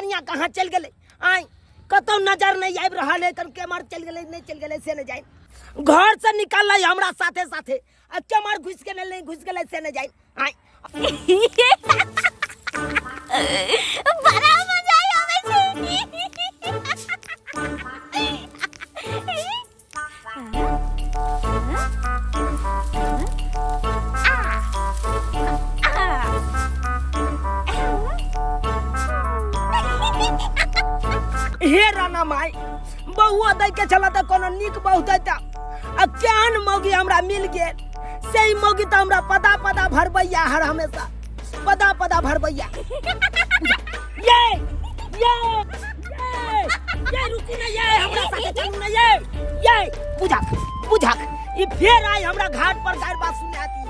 कनिया कहाँ चलि गेलै आँय कतहु नजर नहि आबि रहल है तन केम्हर चलि गेलै नहि चलि गेलै से नहि जानि घरसँ निकललै हमरा साथे साथे आ केम्हर घुसि गेलै नहि घुसि गेलै से नहि जानि आँय बड़ा मजा आबै छै। हे राणा माय बउआ दै के छला तऽ कोनो नीक बहु दैता आ केहन मौगी हमरा मिल गेल से ही मौगी तऽ हमरा पदा पदा भरबैया हर हमेशा पदा पदा भरबैया ये ये ये ये रुकू ना ये हमरा साथे चलू ना ये ये बुझक बुझक ई फेर आई हमरा घाट पर गारि बात सुने आती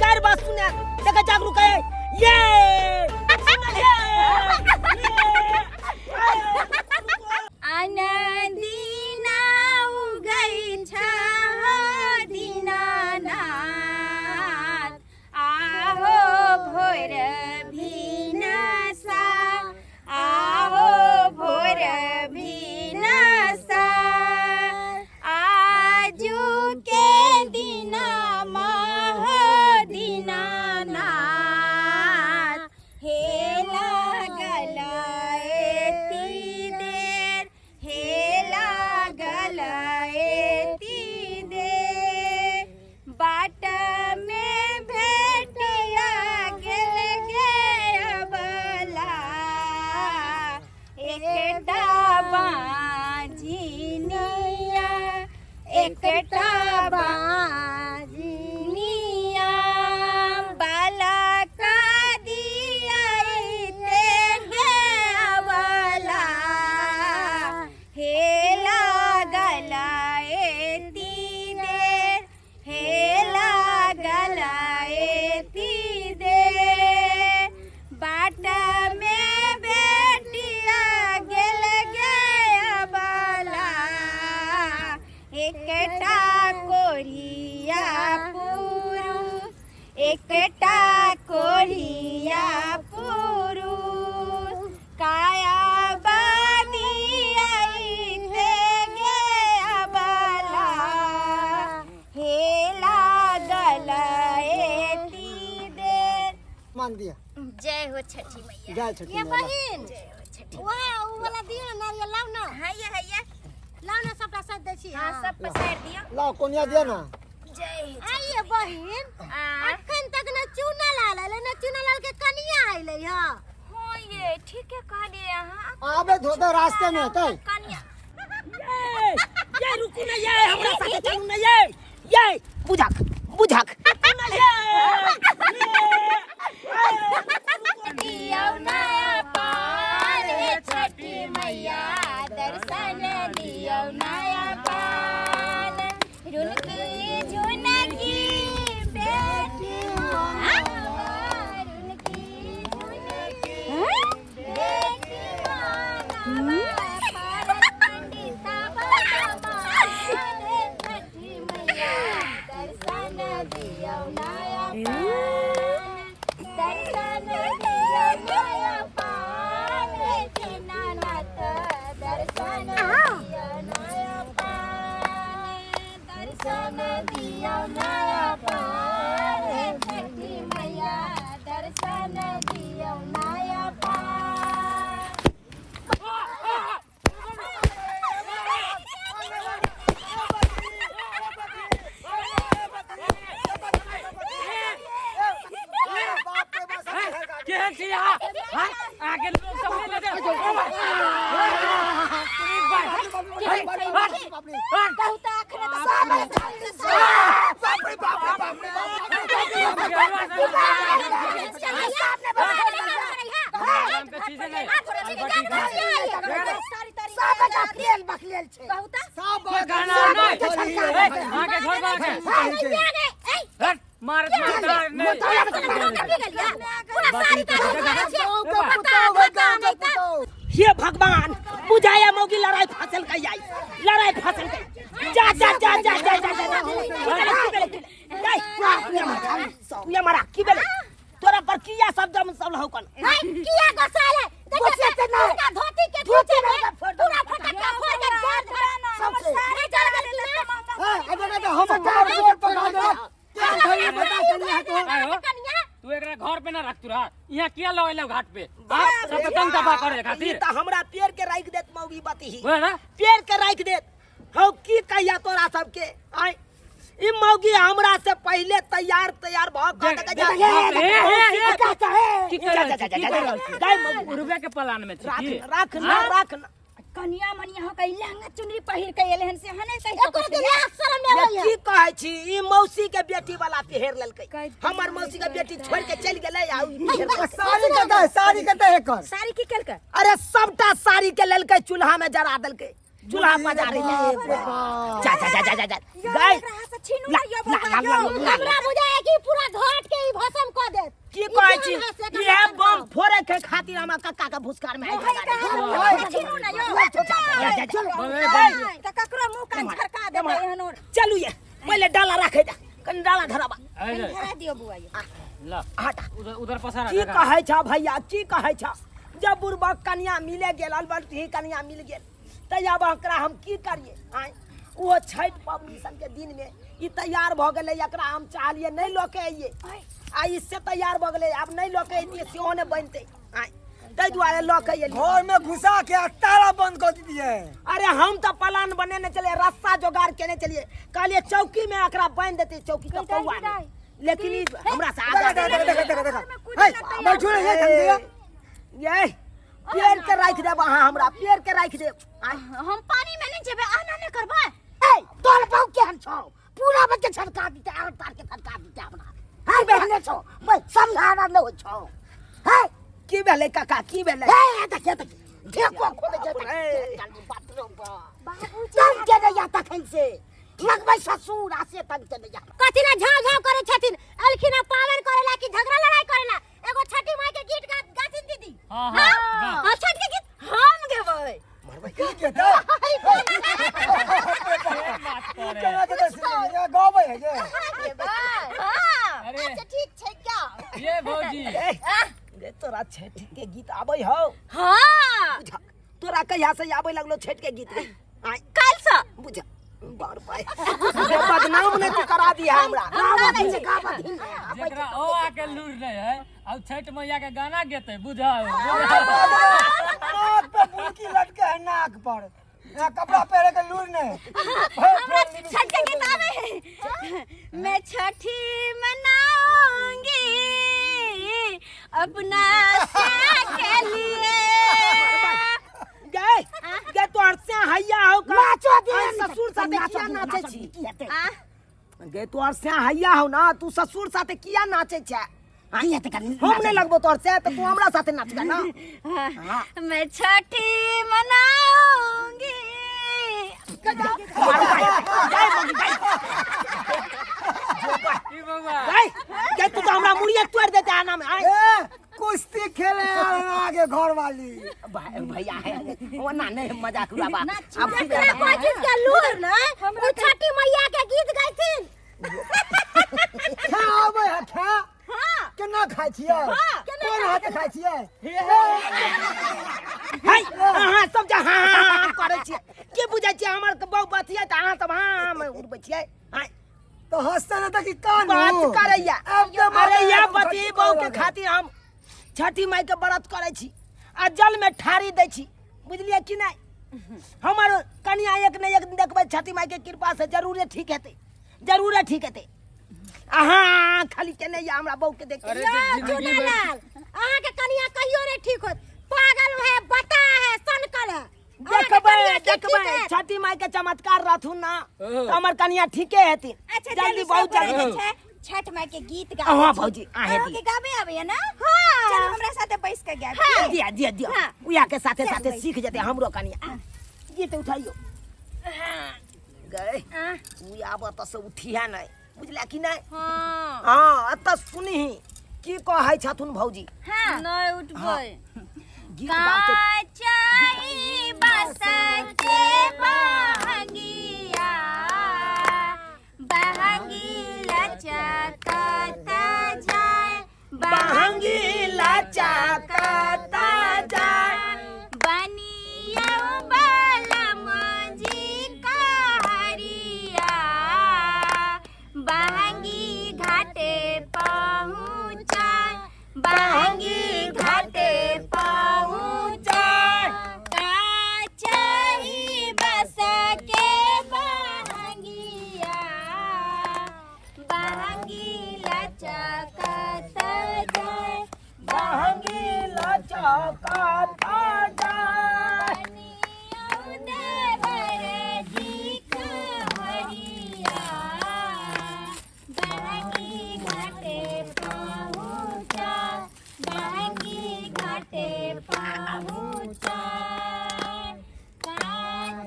गारि बात सुने आती देख जागरूक है ये सुन ये, ये आनन्दिना उगै छ दीनानाथ, आहो भोर भिनसा, आहो भोर भिनसा। आजु के दिना मह दीनानाथ, हे लागल एती देर, हे लागल एती देर। बाट में भेटिया गेल गे अबला, एकटा बाँझिनिया, एकटा बाँझिनिया। बालक दियाइते गे अबला, हे लागल एती देर, हे लागल एती देर। बाट में बेटिया गेल गे अबला, एकटा कोरिया पुरुष, एकटा कोरिया पुरुष। काया बादियाइते गे अबला, हे लागल एती देर। मान दिया। जय हो छठी मैया। जय छठी ये मैया। बहिन जय हो छठी। वाह, उ वाला दियो ना नारियल, लाओ ना। हैया हैया। लाओ ना, सबटा सज दै छी। हाँ, सब पसार दियो। लाओ कोनिया दिया ना। जय हो। आइए बहिन, आ अखन तक न चूना लाल अइलै न चूना लाल के कनिया अइलै हँ। हाँ, ये ठीक है कहलिए अहाँ। आबे धोते रास्ते में होतै। कनिया ये ये रुकू ना ये हमरा साथे चलू ना ये ये बुझक बुझक ना ये दियौ नया पान हे छठी मैया, दर्शन दियौ नया पान। रुनकी झुनकी बेटी मानवा, रुनकी झुनकी बेटी मानवा, पंडिता भगवान हे छठी मैया, दर्शन दियौ नया पान, दर्शन दियौ नया पान हे दीनानाथ, दर्शन दियौ नया पान, दर्शन दियौ नया पान हे छठी मैया, दर्शन दियौ नया पान। केहन छी अहाँ हाँ? अहाँके लोक सब नहि लेतै। ओ भाइ। नाम के चीजे नहि। कोइ गाना नहि। ए, अहाँके घर बा के। हट, मारत मारत नहि। हे भगवान, बुझाया मौगी लड़ाई फसल गई आई लड़ाई फसल गई। जा जा जा जा जा जा जा जा। की भेलै, की भेलै, की भेलै? तू ये मारा, की भेलै तोरा पर? किया सब जम सब लहौ कन किया गोसाले बसे ते नहीं। का धोती के धोती पीछे में में फोड़ दो। पूरा फटक्का फोड़ के गाड़ सबसे। नहीं चल गेल कि ना हाँ, अबे ना तो हम तार जोड़ पका दे। क्या भाई बता कनिया है तो। आयो। कनिया तू एकरा घर पे ना रख तू रहा यहाँ किया लगैले घाट पे हाँ, सब पतंग दबा करे ई खातिर तऽ हमरा पेड़ के राखि देत मौगी बतही बुझल ना पेड़ के राखि देत हौ की कहिया तोरा सबके आय ई मौगी हमरा से पहले तैयार तैयार भ के देख, देख, देख, जा, बाप रे, ए, ए, ए, कहता है। की जा, कर जा, रहल जा, छी, की जा, कर रहल छी? जा, मौगी। उड़बे के प्लान में छी राख की? न, राख न, हाँ? राख न। कनिया मनिया हो कई लहंगा चुनरी पहिर के एले हन से हने कहि एको दिन लाज शरम नहि ये होइया की कहै छी ई मौसी के बेटी वाला पहिर लेलकै हमर मौसी के बेटी छोड़ के चलि गेलै आ ई पहिर लेलकै। साड़ी कता है, साड़ी कता है कर। साड़ी की केलकै अरे सबटा साड़ी के लेलकै चूल्हा में जरा देलकै चूल्हा पजारे बाप रे बाप। जा जा जा जा जा जा गाय एकरा से छीनू ला, ना यो ला, बौआ ला, यो ला, ला, हमरा बुझाय कि पूरा घाट के ई भस्म क देत की ई कहै छी जान हाथ से एकर इहे भस्म बम कऽ। फोड़े के खातिर हमरा कक्का के भुसकार में आगि लगा देलकै। छीनू ना यो जा, जा, जा। त ककरो मुंह कान झरका देतै एहन और चलू ये पहिले डाला राखे जा कनि डाला धराबा अरे, धरा दियो बुआ यो ला हटा उधर उधर पसारा की जगह। कहै छ भैया की कहै छ जब बुढ़बा कनिया मिले गेल अलबर्ट ही कनिया मिल गेल तऽ आब एकरा हम की करिए आँय ओहो छठि पबनी सबके दिनमे ई तैयार भऽ गेलै एकरा हम चाहलियै नहि लऽ के अइयै आ इससे तैयार भऽ गेलै आब नहि लऽ के अइतियै सेहो नहि बनतै आँय ताहि दुआरे लऽ के एलियै घर में घुसा के आ ताला बंद कर दिए। अरे हम तऽ प्लान बनेने चलिए रस्सा जोगाड़ केने चलिए कहलिए चौकी में एकरा बांधि देते चौकी के पौआ में लेकिन ई हमरा से देखा आगा देखा देखा देखा देखा। हे, बैठू रे, ये धंधे। ये पेड़ के राखि देब अहाँ हमरा पेड़ के राखि देब आँय। हम पानी में नहीं जेबै आना नहीं करबै ए तोर बहु केहन छौ पूरा बच्चे छड़का दिते आर तार के छड़का दिते हमरा है बहने छौ मैं समझाना न होइ छौ है की भेलै काका की भेलै हे देखिए देखिए ढेको खोले छै बाप रे बाप तंग के नहीं आता तखन से लगबै ससुर आ से तंग के नहीं आता कथी ला झाव झाव करे छथिन अलखिन आ पावन करेला कि झगड़ा लड़ाई करेला एगो छठी माई के गीत गा गाथिन दीदी हाँ, हाँ, गा। हां छठ के गीत हम गेबै की कहता? बात करे। केना के दस गाबै है जे। हां अरे अच्छा ठीक छै क्या ये भौजी ए, रे तोरा छठ के गीत आबै हौ हां बुझ तोरा कहिया से आबै लगलो छठ के गीत रे आँय काल से बुझ बार पाए बदनाम नहीं तू करा दिया हमरा गाबथिन गाबथिन जेकरा ओ आके लूर नहीं है अब छठ मैया के गाना गेते बुझाओ नाक पे बुलकी लटके है नाक पर। यहाँ कपड़ा पहरे के लूर नहीं। हमरा छठ के गीत आवे है मैं छठी मनाऊंगी अपना से के लिए गए गए तोहर से हैया हो का नाचो दे आइ ससुर साथे किया नाचे छी की हेतै आ गे तोहर से हैया हो ना तू ससुर साथे किया नाचे छे की हेतै कनी हम नहीं लगबो तोहर से तो तू हमरा साथे नाचबे ना हाँ, मैं छठी मनाऊंगी की बउआ गए गए तू तो हमरा मुड़िया तोड़ देते आना में आइ ए, कुश्ती खेले आगे घर वाली। भैया है वो ना नहीं मजाक उड़ाबा अब की एकरा कोई चीज के लूर नै उ छठी मैया के गीत गाइथिन खा आबै है खा। केना खाइ छियै? कोन हाथे खाइ छियै? हाय अहाँ सब जे हाँ हाँ हाँ करै छियै की बुझै छियै हमर बहु बतियै तऽ अहाँ सब हाँ हाँ मे उड़बै छियै आँय तो हंसते रहता कि कान बात करैया अब के अरे ये मारे बती बहु के खातिर हम छठी माई के व्रत करै छी आ जल में ठारी दै छी बुझलियै कि नहि हमर कनिया एक ने एक दिन देखबै छठी माई के कृपा से जरूरे ठीक हेतै जरूरे ठीक हेतै अहाँ खाली केने या हमरा बहू के देख अरे यौ जिंदगी भर- चुनालाल अहाँ के कनिया कहियो नहीं ठीक होत पागल है बता है सनकल है अहाँके देखबै कनिया की ठीक देखबै है? छठी माई के चमत्कार रहथुन ना ओ। तऽ हमर कनिया ठीके हेथिन अच्छा जल्दी चलू बहुत सब जल्दी गोटे जे छै छठ माई के गीत गाबै अहाँ छी। भौजी, अहें अहाँके दिअ। गाबे आबैया ना हाँ। चलू हमरा साथे बैस के गाबी दिया दिया दिया हाँ। उया के साथे चल साथे भाई। सीख जेतै हमरो कनिया गीत उठाइयो गए उ आब तऽ से उठिया नहि बुझला कि नहि हाँ हाँ एतऽ सुनही की कहै छथुन भौजी हाँ नहि उठबै गीत गाबते काचाई बास के बहंगिया बहंगी लचकता जाए बहंगी लचकता जाए। लचकता जाय।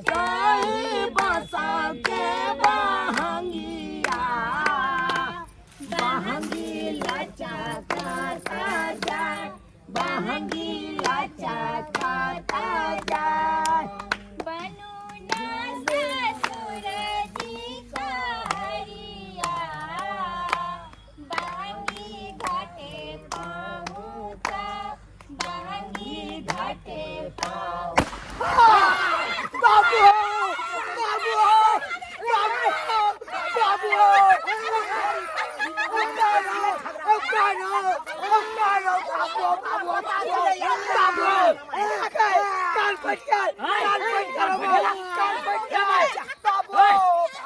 जाई बसा के बहंगिया, बहंगी लचकता जाय, बहंगी लचकता जाय। बाबू बाबू बाबू बाबू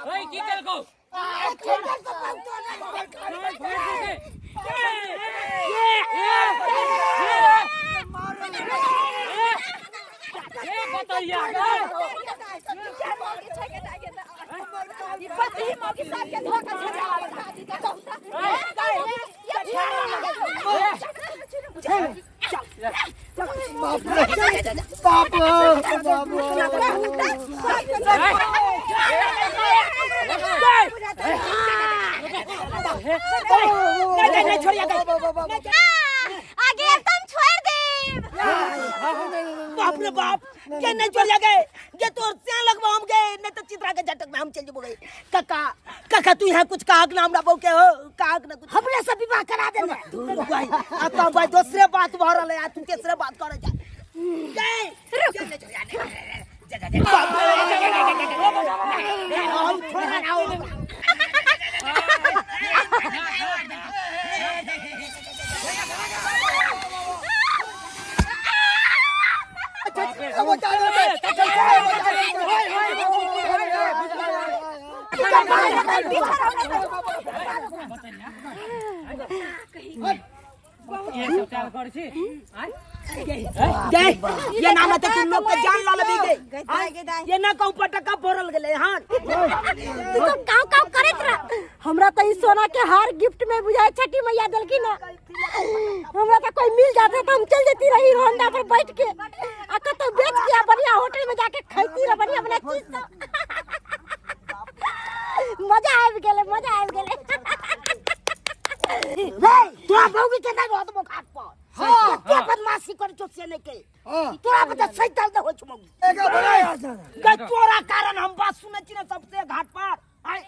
ओए की केलकौ? ए बतैया नहीं नहीं नहीं छोड़िया गए। आगे तुम छोड़ देब। बाप रे बाप, के नहीं छोड़िया गए, ये तोर से लगवा हम गए, नहीं तो चित्रा के झटक में हम चल जबो गए। काका काका तू यहाँ कुछ काग ना हमरा बहु के हो काग ना कुछ हमरे से विवाह करा देने। दूर भाई आ तो भाई दूसरे बात भर रहले आ तू तीसरे बात करे जा गए रुक नहीं छोड़िया नहीं, जा जा जा बाप रे हम छोड़ा ना हो। ये सब चाल करै छी आय गए ये नाम है तो तुम लोग के जान ला लबी गए। ये ना कहूं पटका फोड़ल गेले हां। तू तो काव काव करत रह। हमरा त ई सोना के हार गिफ्ट में बुझाए छठी मैया देलकी ना। हमरा त कोई मिल जाते त हम चल जेती रही होंडा पर बैठ के आ कतौ बेच के आ बढ़िया होटल में जाके खैती रह बढ़िया बढ़िया चीज सब। मजा आबि गेलै, मजा आबि गेलै। रे तोरा बहू के नहीं रहत घाट पर। हां के बदमाशी कर छो से नहीं के तोरा बता सैताल दे हो छु मौगी के तोरा कारण हम बात सुनै छी ना सबसे घाट पर। आय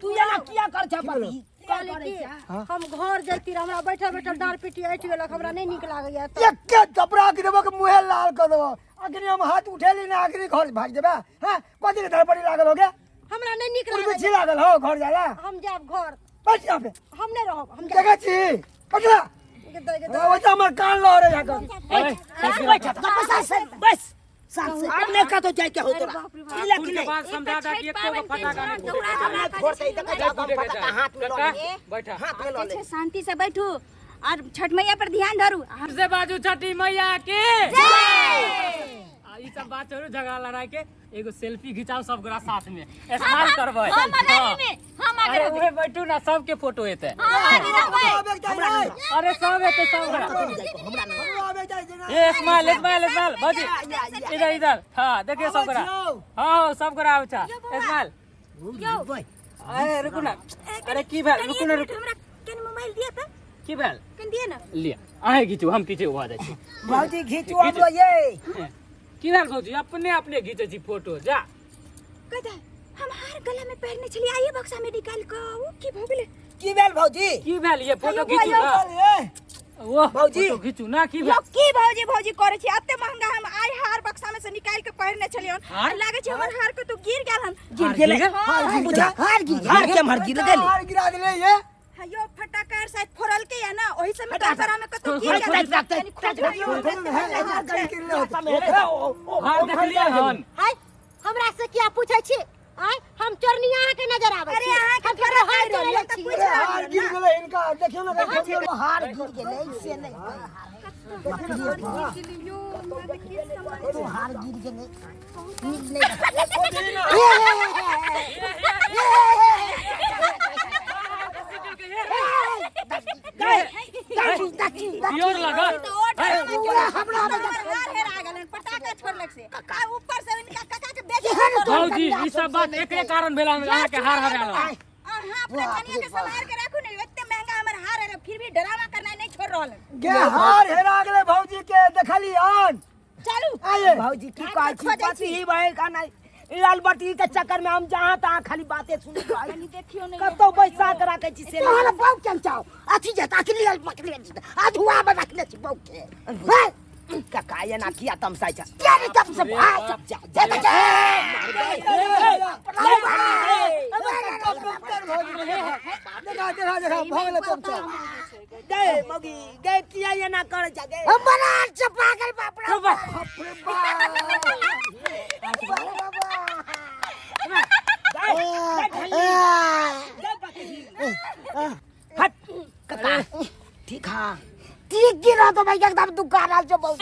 तू एना किया कर छ पर कहली कि हम घर जैती रह, हमरा बैठल बैठल डाँड़ पीटी ऐठ गेलक, हमरा नहीं नीक लागैया। एके चपरा के देबो के मुहे लाल कर देबो। अखनी हम हाथ उठेली ना अखनी घर भाग जेबे। हां कथी के धड़पड़ी लागल हो गे? हमरा नहीं नीक कुल लागैया। बिछी लागल हो घर जाला। हम जायब घर। बैठ यहाँ पे। हम नहीं रहब, हम जायब। देखै छी कटला गे दे, गे दे। वो तो हमर कान लहरे जा कर। बैठ बस साथ से अब नहीं कतो जाय के हो तोरा कुल कि के नहीं बाद समझा दा कि एको गो फटाका नहीं फोड़े। हमरा फोड़ते देखै जा फूटे के फटाका हाथ में लऽ ले, बैठा हाथ में लऽ ले। शांति से बैठू और छठ मैया पर ध्यान धरू। से बाजू छठी मैया के आ ई सब बात छोड़ू झगड़ा लड़ाई के एगो सेल्फी घिचाओ सब गोरा साथ में स्माइल करबै। हम अगाड़ी में, हम आगे अरे रहबै। उहे बैठू ना सबके फोटो एते। हम आगे रहबै। अरे सब एते सब गोरा। ए स्माइल स्माइल स्माइल भौजी इधर इधर। हां देखिए सब गोरा। हां सब गोरा आबै छा स्माइल। अरे रुकू ना, अरे की भेल? रुकू ना रुकू। हमरा केन मोबाइल दिया त की भेल? केन दिया ना लिया अहें घिचू, हम पीछे भऽ जाइ छी। भौजी घिचू हमरो ये। की भेल भौजी? अपने अपने घिचै छी फोटो। जा कदा हम हार गला में पहनने छलियै आइए बक्सा में निकाल के उ की भ गेलै? की भेल भौजी? की भेल? ये फोटो घिचू ना। ओ भौजी। फोटो घिचू ना। की भेल? यो की भौजी भौजी करै छी? एते महंगा हम आइ हार बक्सा में से निकाल के पहिरने छलियै। हार? लागै छै हमर हार के तो गिर गेल हन। गिर गेलै। हार बुझा हार गिर गेलै। हार के हार गिर गेलै। हार गिरा देले ये। हाँ, यो फटाका शायद फोड़ल के या ना ओही समय फटाका। तोरा में कतौ गिर गेल। कनी खोज लियौ। हार देखलियै हन? हाय हमरा से किया पूछै छी? आय हम चोरनी अहाँ के नजर आबै अरे छी। अहाँ के हम थोड़ा केकरो हार हार चोरेले चोरेले छी। पूछ हार गिर गेलै इनका। देखियौ ना देखियौ हार गिर गेलै से नहीं। हार गिर गेलै यौ, हमरा तऽ की समझ तो हार गिर गेलै नीक नहि। दियोर लगत। तऽ ओ डरामा क्यों? हमर हार हेरा गेलनि, पटाखा छोड़लक से। आ ऊपर से इनका काका के बेइज्जती करलक। भौजी, ई सब बात एकरे कारण भेल हन अहाँके हार हरायल। अहाँ अपना कनिया के संभाल के राखू ने, एते महंगा हमर हार है, फिर भी ड्रामा करनाइ नहीं छोड़ रहल हन। गे हार हेरा गेलै भौजी के, देखलियन? चलू। आये। भौजी, की हार कहै के छी? खोजै पति छी। ही बहे का नहीं, लाल बटी के चक्कर में हम जहाँ तहाँ खाली बातें सुनी। कनी देखियो ने। कतौ बैसा के राखै छी से। तोहर बौ केन चाओ अथी जेता अखनी लाल पकड़ले छी, अधुआ में रखले छी बौ के। हे काका, एना किया तमसाइ छ? किया नहीं तब से भाई चुप जा जा जा। देखा देखा देखा, भऽ गेलै तमसा। गे मगी गे, किया एना करै छ गे? हम बड़ा से पागल, बाप रे बाप रे बाप। हट काका, ठीक हा? ठीक गिरा तो भाई एकदम दुकान आल जो बहुत।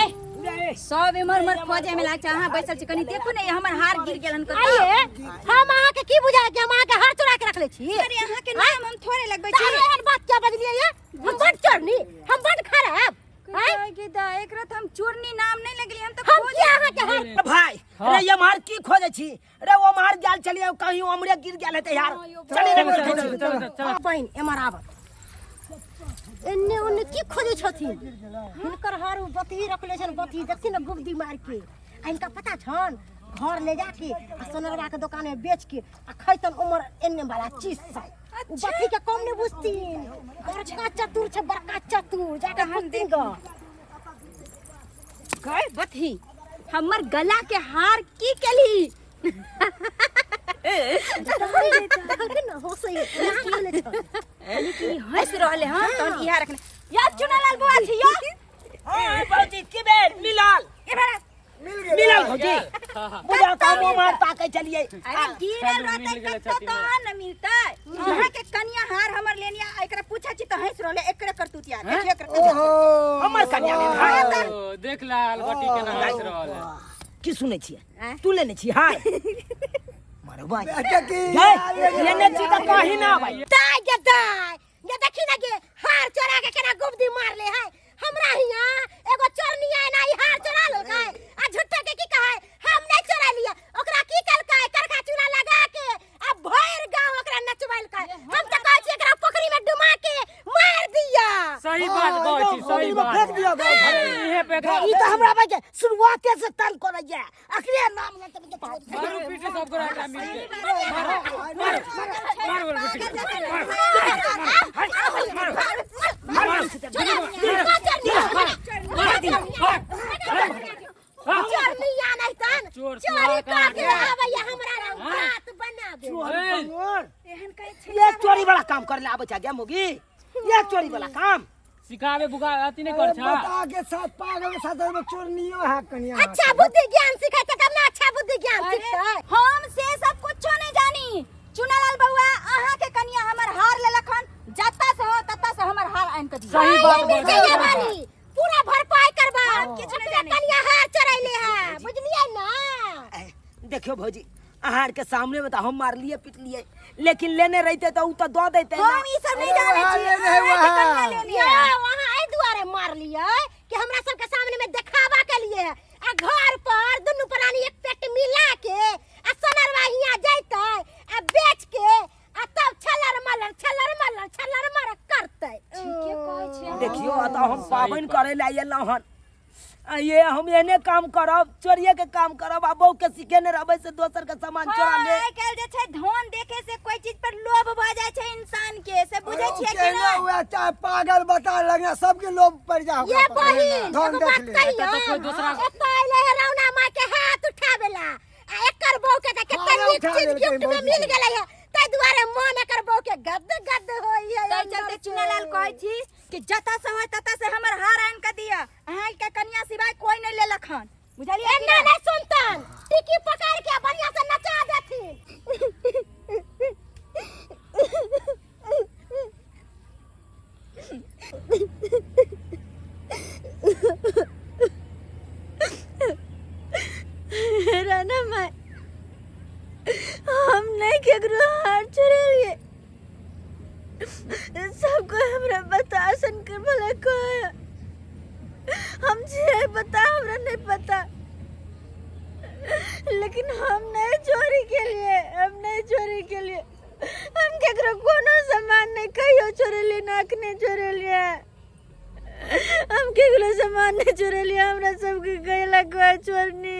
सब इम्हर उम्हर खोजे में लाग छै, अहाँ बैसल छी। कनी देखू ने, हमर हार गिर गेलन कतौ। आइए, हम अहाँ के की बुझाय कि हम अहाँ के हार चोरा के रखले छी? अरे, अहाँ के नाम हम थोड़े लगबै तऽ छी। अहाँ एहन बात क्या बजलियै ये? हम बड चोरनी, हम बड खराब? आँय गे दा, एकरा तऽ हम चोरनी नाम नहीं लगली, हम तऽ हम खोज किया अहाँ के हार भाई रे, ये मार की खोजे छी रे? ओ मार गेल चलिए, कहीं उमरे गिर गेल हेतै यार। चली रे। चलो चलो चलो चलो। पानि एमहर आबत, एन्ने ओन्ने की खोजै छथिन? हिनकर हार ओ बतही रखले छनि, बतही देखथिन ने गुबदी मार के। आ हिनका पता छन, घर ले जाके आ सोनरवा के दोकान में बेच के आ खैतन उमर एन्ने वाला चीज सब। उ बतही के कम नहीं बुझथिन, बड़का चतुर छै, बड़का चतुर। जाके पूछथिन ग। गए बतही, हमर गला के हार की केली? देखलखिन ने, हँसै यहाँ कहले छन। कि हंस रहले हन तहन इहा रखने या चुनालाल बुआ छी यो। हां भौजी, की भेल? मिलल? ए भरा। मिल गेल। मिलल भौजी? बुझा कम मार ताकै चलिए। अरे, गिरल मिल रहतै गेलै कतौ छाती में। तहन न मिलतै। अहाँ के कनिया हार हमर लेनिया, एकरा पूछै छी तऽ हंस रहले। एकरे करतूत यार, देखियो एकर करतूत। ओहो, हमर कन्या लेने हार? ओ, देख लाल बटी केना हँसि रहल है। की सुनै छियै? तू लेने छी हार? मरबा बेटा की गे, लेने छी तऽ कही ना भाई। दाय गे दाय गे, देखी ना गे, हार चोरा के केना गुबदी मारले है। हमरा हिया एगो चोरनी आय ना, ई हार चोरा लेलकै आ झूठा के की कहै, हम नहीं चोरा लिया। ओकरा की केलकै? करखा चूना लगा के आ भरि गांव ओकरा नचबैलकै। हम तऽ कहै छी एकरा पोखरी में डुमा के मार दिया। सही बात कहै छी, सही बात। फेंक दिया गाँव। इहे पे एकरा ई तऽ हमरा भाई के शुरुआते से तंग करैया, अखने नाम लेते के मारू पीटे सब गोरा एकरा मिल के। मारो मारो मारो बेटी, मारो मारो मारो। चोरनिया नहीं तन चोर चोरी सुहा कर के का। आबैया हमरा रंग बात बनाबे। ए, एहन कहै छै। ये चोरी वाला काम करे ला आबै छै गे मुगी, ये चोरी वाला काम सिखाबे बुका अथी नहीं कर छा। बता के साथ पागल के साथ में चोरनियो है कनिया। अच्छा बुद्धि ज्ञान सिखैते तब ना अच्छा बुद्धि ज्ञान अरे, सिखतै। हम से सब कुछो नहीं जानी। चुनालाल बउआ, अहाँ के कनिया हमर हार लेलक हन, जत्ता से हो तत्ता से हमर हार आनि के दियौ। सही बात ये बोल। मिर्चैया वाली पूरा भरपाई करबा। हम किछु नहि जानै। कनिया हार चढ़ैले है, बुझलियै ना? ए, देखियो भौजी, अहाँ के सामने में तो हम मारलिए पिटलिए, लेकिन लेने रहते तो उ तो दऽ देते ना। हम ई सब नहीं अरे, जानै वहाँ छी। लेने है, अहाँ के वहाँ। कनिया लेने यो है। वहाँ एहि दुआरे मारलियै कि हमरा सबके सामने में देखावा के लिए आ घर पर दुनू प्राणी एक पेट मिला के आ सोनरवा हियाँ जैतै आ बेच के आ तब छलर मलर छलर मलर छलर मलर करतै। ठीके कहै छी। देखियो, अतः हम पाबनि करे ला एलहुँ हन आ ये हम एहने काम करब, चोरिए के काम करब आ बहू के सिखेने रहबै से दोसर के सामान चोरा ले। आइ काल्हि जे छै धन देखे से कोई चीज पर लोभ भऽ जाइ छै इंसान के, से बुझै छियै कि केना नहि? हुआ चाहे पागल बता लगना, सबके लोभ पड़ जा। ये बहिन, धन एगो देख बात ले। कहियो। एतऽ तऽ कोई दूसरा एतऽ अइलै है रौना माय के हाथ उठाबेला आ एकर बहू के तऽ कते हारे नीक उठा चीज लेलकै गिफ्ट में भौजी मिल के। गेलै है, ताहि दुआरे मन एकर बहू के गद गद होइए। ताहि चलते चुनालाल कहै छी कि जतऽ से होय ततऽ से हमर हार आनि कऽ दिअ। अहाँ के कनिया सिवाय कोई नहीं लेलक हन, बुझलियै कि एना नहि? नहीं सुनतन, टिकी पकड़ के बढ़िया से नचा देथिन। पता, हमरा नहीं पता, लेकिन हम नहीं चोरी के लिए, हम नहीं चोरी के लिए, हम केकरो कोनो सामान नहीं कहियो चोरेलिए, ना अखने चोरेलिए, हम केकरो सामान नहीं चोरेलिए। हमरा सबके कैला कोई चोरनी,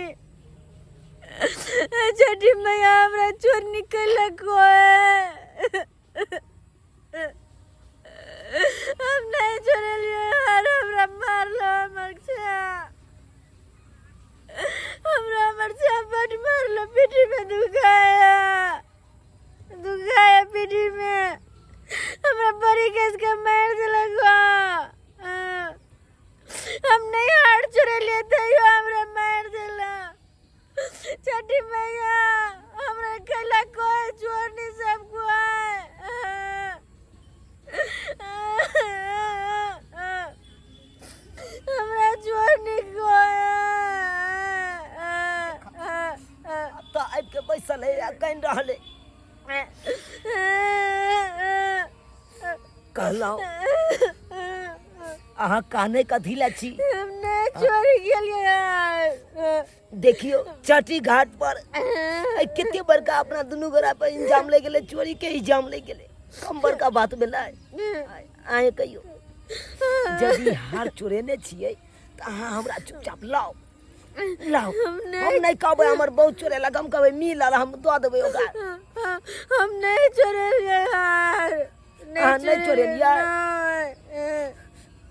छठी मैया हमरा चोरनी कैला कोई, हम नहीं चोरेलिए यार, हमरा मारलो हमर छा, हमरा हमर छा बड मारलो, पीठी में दुखाया, दुखाया पीठी में, हमरा बड़ी केस के मार देलक। हम नहीं हार चोरेलिए तैयो हमरा मार देला। छठी मैया हमरा कैला कोई चोरनी सब कोई। हमरा चोरनी कोई। तऽ आबि के बैसल है आ कानि रहल है। कहलहुँ अहाँ काने कथी लए छी? हम नहीं चोरी केलिए। देखियो चटी घाट पर एहि कते बड़का अपना दुनू गोरा पर इंजाम लागि गेलै, चोरी के इल्जाम लागि गेलै, कम बड़का बात भेलै? अहें कहियो यदि हार चोरेने छियै तऽ अहाँ हमरा चुपचाप लाउ लाउ, हम नहि कहबै हमर बहुत चोरेलक, हम कहबै मिलल हम दऽ देबै ओकरा। हम नहीं चोरेलिए हार। अहाँ नहि चोरेलियै?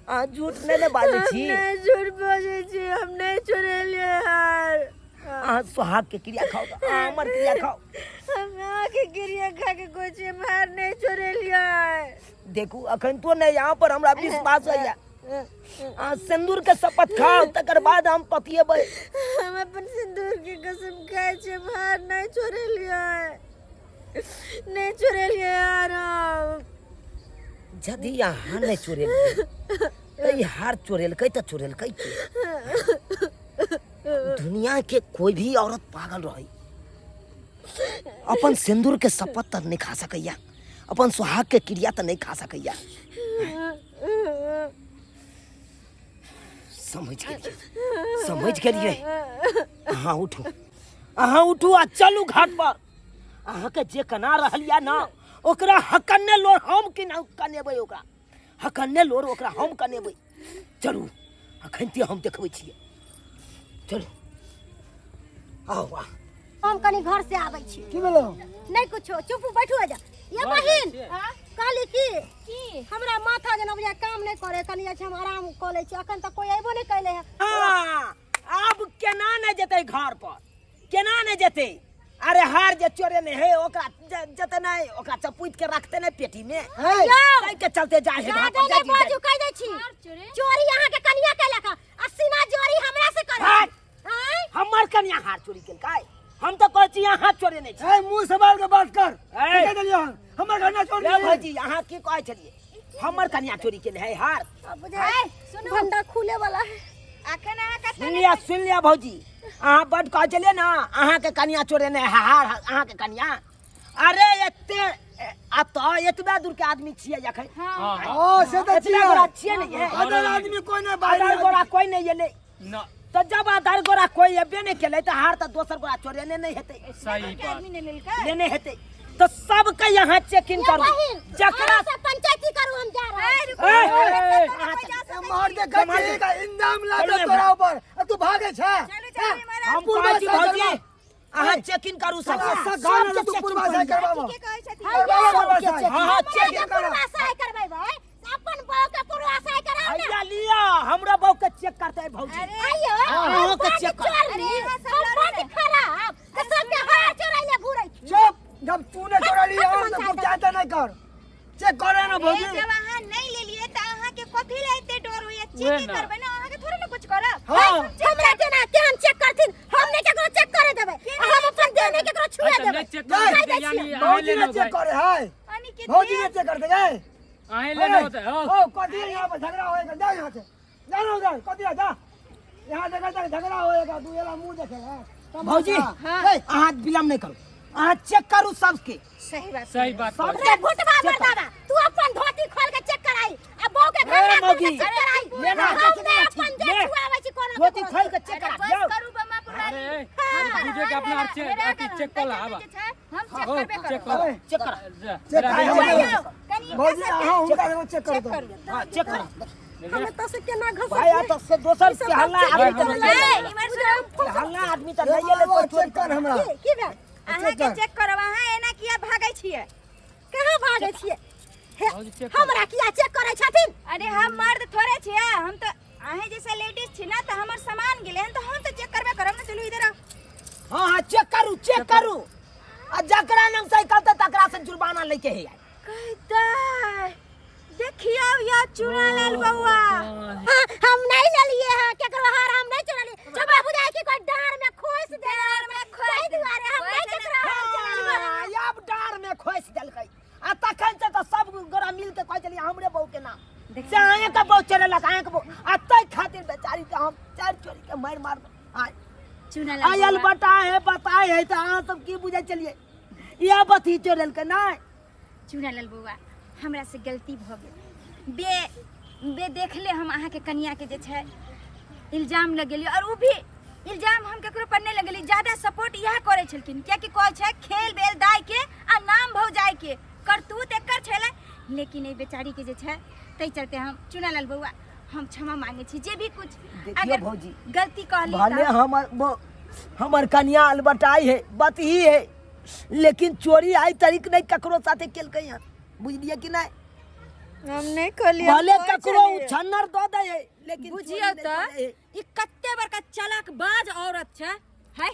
अहाँ झूठ नहि ने बाजै छी? नहि झूठ बाजै छी, हम नहि चोरेलिए हार। अहाँ सोहाग के क्रिया खाउ तऽ अहाँ हमर क्रिया खाउ। हम अहाँके क्रिया खा के कहै छी, हम हार नहि चोरेलिए। देखू अखन तो नहि यहाँ पर हमरा विश्वास होइया, अहाँ सिन्दूर के शपथ खाउ तकर बाद हम पतिएबै। हम अपन सिन्दूर के कसम खाइ छी, हम हार नहि चोरेलिए, नहीं चोरेलिए यार। हम यदि अहाँ नहि चोरेलिए तऽ ई हार चोरेलकै तऽ चोरेलकै के? दुनिया के कोई भी औरत पागल रही अपन सिन्दूर के शपथ तऽ नहि खा सकैया, अपन सुहाग के क्रिया तऽ नहि खा सकैया। समझ गेलिए, समझ गेलिए। अहाँ उठू, अहाँ उठू आ चलू घाट पर। अहाँके जे कना रहल या ना ओकरा हकन्ने लोर हम कि ना कनेबै, ओकरा हकन्ने लोर ओकरा हम कनेबै। चलू अखन ते हम देखबै छियै, चलू आउ आ। हम कनी घर से आबै छी। की भेलो? नहीं कुछो, चुप बैठू जा। ये बहिन कहली की हमरा माथा जेना बुझाय काम नहीं करे, कनी जाइ छी हम आराम कऽ लै छी, अखन तक कोई अयबो नहीं कैले है। हाँ, आब केना नहि जेतै घर पर, केना नहि जेतै? अरे हार जे चोरे ने है ओकरा जते नहीं ओकरा चपुत के रखते नहीं पेटी में, ताहि के चलते जाय है घर पर। जादे नहीं बाजू, कह दै छी चोरी अहाँ के कनिया केलक आ सीना जोरी हमरा से करे। हट! हमर कनिया हार चोरी केलकै? हम तऽ कहै छी अहाँ चोरे नहि छी। ए मुंह संभाल के बात कर। ए। कह देलियो हन, हमर कनिया चोरी ले केलकै। भौजी अहाँ की कहै छलियै? हमर कनिया चोरी केने है हार। अब बुझाय सुनू, भंडा खुले वाला है। अखन अहाँ कतऽ सुन लिया, सुन लिया भौजी, अहाँ बड कहै छलियै ने अहाँके कनिया चोरेने है हार, अहाँके कनिया। अरे एते आ तऽ एतबे दूर के आदमी छियै अखन। हाँ, से तऽ एतबे छियै। गोरा छियै ने ये। अदर आदमी कोई नहीं, बाहरी अदर आदमी। गोरा कोई नहीं एलै। ना। तऽ जब अदर गोरा कोई एबे नहि केलै तऽ हार तऽ दोसर गोरा चोरेने नहि हेतै। सही बात। आदमी नहि लेलकै? लेने हेतै तऽ सबके यहाँ चेक इन करू, बहिन, जकरा अहाँ सब पंचायती करू, हम जा रहल छी। ए, ए, ए, मार दे कच्ची का इंजाम ला दे चलू तोरा ऊपर, आ तू भागे छे। चलू, चलू, महाराज। हम कहै छी भौजी अहाँ चेक इन करू सब। साला सगान सबके तू चेक इन पूर्वा करू। से करवाबो। के कहै छथिन? करवाबो पूर्वा से। हाँ, हाँ, चेक हमरा इन करू। पूर्वाशय करबेबै, अपन बहू के पूर्वाशय कराउ ने। हैया लिअ, हमरा बहू के चेक करतै भौजी। आइयो, अहाँ के हम चेक बड्ड कर। चोरनी, हम बड्ड खराब, तऽ सबके हार चोराइले घुरै छी। चुप, जब तूने चोरा लिया तो तू चाहता नहीं कर, चेक करे ना भौजी। जब अहाँ नहीं लेलिए तऽ अहाँके कथी लए एते डर होइया? उहे चेक ना। करबै ना, अहाँके थोड़े ना कुछ करब। हाँ। हमरा केना केहन चेक करथिन? हम नहि केकरो चेक करे देबै, हम अपन देह नहि केकरो छुए अच्छा, देबै। नहि चेक नहीं, करे देबै, यानी अहें भौजी लेने ने चेक होतै। करे है, अनिकेत भौजी ने चेक कर दे गए। अहें लेने होतै, हो। ओ कथी यहाँ पर झगड़ा होएगा, जा यहाँ से, जा ना उधर, कथी है, जा यहाँ जगह तक झगड़ा होएगा, तू एला मुंह देखेगा। भौजी अहाँ विलम्ब नहि करू, अहाँ चेक करू सबके। सही बात। सही बात। सबके रे भुटबा चेक करू। मर्दाबा, तू अपन धोती खोल के चेक कराई आ बहू के ए, घघरा खोल के मौगी। चेक कराई। ले ना, हम नहि अपन देह ले। छुआबै छी कोनो धोती खोल के चेक करा बस दियौ। करू बमा पुरानी। अरे बुझे के अपना चेक अथी चेक कर ला आबा। हम चेक हो, करबे चेक करब। कर। चेक करा। जा, चेक जरा करा। देख। कनी भौजी अहाँ हुनका एगो चेक कर दो। हां, चेक करा। हम एतऽ से केना घसक भाई, आ तो से दोसर के हल्ला आदमी तो नहीं ए, इमहर सुनू। हल्ला आदमी तो नहीं एलै कोई चोरी चेक कर हमरा। की की भेल? अहाँ के चेक करब, अहाँ एना किया भागै छियै? कहाँ भागै छियै? हे, भौजी, चेक कर। हमरा किया चेक करै छथिन? अरे हम मर्द थोड़े छियै, हम तऽ अहें जैसे लेडीज छी ना, तऽ हमर सामान गेलै हन तऽ हम तऽ चेक करबे करब ने। चलू इधर आउ। हाँ हाँ, चेक करू, चेक करू। आ जकरा नाम साइकिल तऽ तकरा से जुर्माना लेके हे आइ। कहता देखियौ या चुनालाल बउआ। हाँ, हम नहीं लेलिए हैं केकरो हार, हम नहीं चोरलिए। जब बाबू जाए कि कोई डार में खोस दे, डार में खोस ताहि दुआरे हम नहीं केकरो हार चोरलिए। हाँ, आब डार में खोस देलकै। आ तखन से तऽ सब गोरा मिल के कहै छलियै हमरे बहू के नाम से अहें के बहू चोरेलक, अहें के बहू। आ ताहि खातिर बेचारी के हम चारि चोरी के मारि मार आय चुनालाल आयल बउआ। बटा है बताए है तऽ अहाँ सब की बुझै छलियै इएह बथी चोरेलकै नहि? चुनालाल बउआ, हमरा से गलती भऽ गेल। बे बे देखले हम अहाँके कनियाके जे छै इल्जाम लगेलियै, और उ भी इल्जाम हम केकरो पर नहीं लगेलियै। ज्यादा सपोर्ट इएह करै छलखिन, कियाकि कहै छै खेल बेल दाय के आ नाम भौजाइ के करतूत एकर छलै। लेकिन एहि बेचारी के जे छै ताहि चलते हम चुनालाल बउआ हम क्षमा मांगे छी जे भी कुछ देखियौ अगर भौजी, गलती कहली भले तऽ हमर हमर कनिया अलबटाई है, बतही है, लेकिन चोरी आई तरीक नहीं ककरो साथे केलकै हन, बुझलियै कि नहीं? हम नहीं कहलिए। भले ककरो उछन्नर दऽ दै है, लेकिन बुझियौ चोरी नहि तऽ करै है। ई कते बड़का चालाक बाज औरत छै। है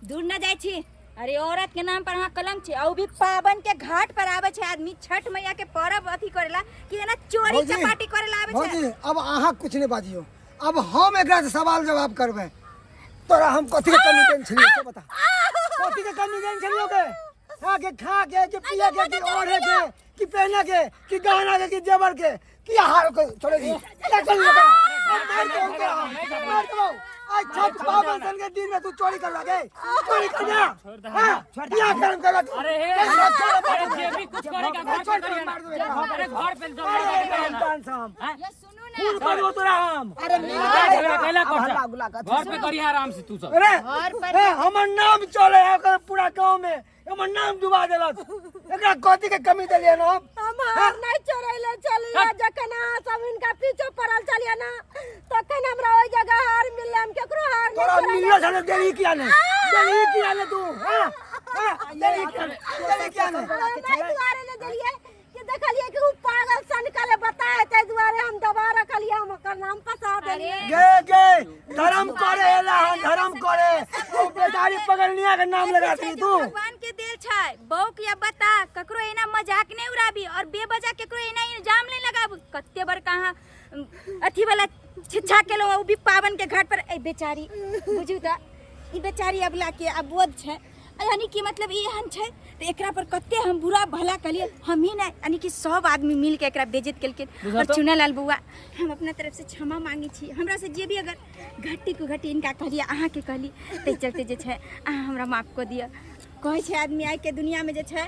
दूर न जाइ छी। अरे औरत के नाम पर अहाँ कलंक छी, आ उ भी पावन के घाट पर आबै छै आदमी छठ मैया के पर्व अथी करेला कि एना चोरी भौजी, चपाटी करेला आबै छै। भौजी, अब अहाँ कुछ नहीं बाजियो, अब हम एकरा से सवाल जवाब करबै। तोरा हम कथी के कमी देन छलियो से बता, कथी के कमी देन छलियो के? खा के, खा के कि पिए के कि ओढ़े के कि पहने के कि गहना के कि जेवर के कि हार के? छोड़े दी क्या चल लगा मार दो उनके, मार दो। आज छठ पावन सन के दिन में तू चोरी कर लगे, चोरी कर ना। हां, बियाह करम कर तू। अरे हे, चल, छोड़, अरे जे भी कुछ करेगा घर पे छोड़, करिए ना। मार दो एकरा। अरे घर पे दम मार लगा दो के करिए ना। इंसान से हम। हैं? ये सुनू ना। खून कर दो तोरा हम। अरे मिल झगड़ा गए। कैला अब कर हल्ला गुल्ला कर। घर पे करिए आराम से तू सब। अरे ए, हमर नाम चले है ओकर पूरा गांव में, हमर नाम डुबा देलक। एकरा कथी के कमी देलियै ना हम? हम हार नहीं चोरैले चलिए, जखन अहाँ सब हिनका पीछे पड़ल चलिए ना तखन हमरा ओहि जगह हार मिलले, हम केकरो हार नहीं तोरा चोरैले। मिलल छलै, देली किया ने, देली किया ने तू? हां हां, देली किया ने, देली किया ने? ताहि दुआरे ने देलियै कि देखलियै कि उ पागल सन कले बताए, ताहि दुआरे हम दबा रखलियै, हम ओकर नाम फंसा देलियै। गे गे धर्म करे एला हन, धर्म करे ओ बेचारी पगलनिया के नाम लगा दी तू। भगवान के देल छै बौक या बता, ककरो एना मजाक नहीं उड़ाबी और बेवजह केकरो एना इल्जाम नहीं लगाबू। कते बड़का अहाँ अथी वाला छिच्छा केलहुँ, उ भी पावन के घाट पर। ए बेचारी बुझू तऽ ई बेचारी अबला के अबोध छै, यानी कि मतलब ई एहन छै तऽ एकरा पर कते हम बुरा भला कहलियै, हम ही नहि यानी कि सब आदमी मिल के एकरा बेइज्जत केलकै। और चुनालाल बउआ, हम अपना तरफ से क्षमा मांगे छी, हमरा से जे भी अगर घटी कुघटी इनका कहलियै, अहाँके कहली, ताहि चलते जे छै अहाँ हमरा माफ कऽ दिअ। कहै छै आदमी आइके दुनियामे जे छै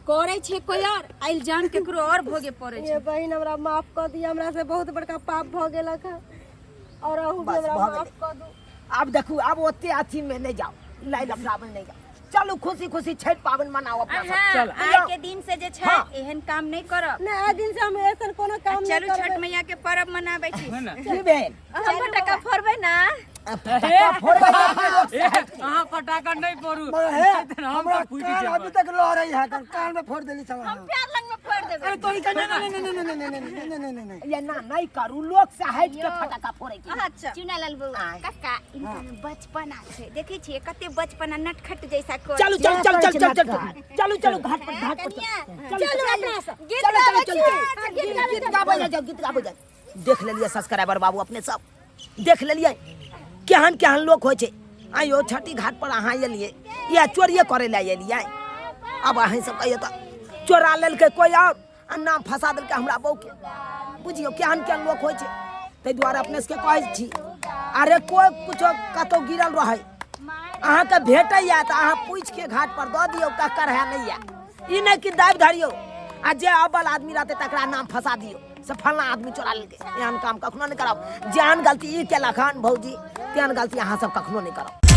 करै छै कोइ और आ इल्जाम केकरो और भोगे पड़ै छै। ये बहिन, हमरा माफ कऽ दिअ, हमरा से बहुत बड़का पाप भऽ गेलक हँ, और अहूँ भी बस हमरा भऽ माफ गेलै। कऽ दू। आब देखू, आब ओते अथी में नहीं जाओ, लाई लफड़ाबै नहीं जाओ, चलू खुशी खुशी छठि पाबनि मनाओ अपना सब। अहाँ चल। आइ के दिन से जे छै हाँ। एहन काम नहीं करब। नहि, आइ दिन से हम ऐसन कोनो काम नहीं चलू छठ करबै। मैया के पर्व मनाबै छी। है ना? की भेल? हम फटाका फोड़बै ना? फटाका फोड़बै तऽ ए, अहाँ फटाका नहीं फोड़ू। मगर हे, हम हमरा तऽ फूटि कान जेबै। अभी तक लह रही है, कान में फोड़ देली साला। हम प्यार लंग में फोड़ देबै। अरे तोरी का नहीं नहीं नहीं नहीं नहीं नहीं नहीं नहीं नहीं। ये ना नहीं करू, लोक से हटि के फटाका फोड़े के। अच्छा। चुनालाल बउआ आय। काका, इनका में बचपना छै, देखै छियै कते बचपना नटखट जैसा कर। चलू चलू चलू चलू चलू चलू चलू चलू घाट पर, घाट पर कनिया, चलू चलू अपना सब। गीत चलू गाबै चलू चलू छियै। गीत गीत गाबै जाउ, गीत गाबै जाउ। देख लेलियै सब्सक्राइबर बाबू, अपने सब देख लेलियै केहन केहन लोक होइ छै। आइयो छठी घाट पर अहाँ एलियै या चोरिए करै लए एलियै? आब अहीं सब कहियो तऽ चोरा लेलकै कोइ और आ नाम फंसा देलकै हमरा बहूके। बुझियौ केहन केहन लोक होइ छै। ताहि दुआरे अपने सबके कहै छी, अरे कोइ कुछो कतहु गिरल रहै अहाँके भेटैया तऽ अहाँ पूछिके घाट पर दऽ दियौ ककर है नहीं है। ई नहि कि दाबि धरियौ आ जे अब्बल आदमी रहतै तकरा नाम फंसा दियौ। से फलना आदमी चोरा लेलकै। एहन काम कखनो नहि करब। जेहन गलती ई केलक हन भौजी, तेहन गलती अहाँ सब कखनो नहि करब।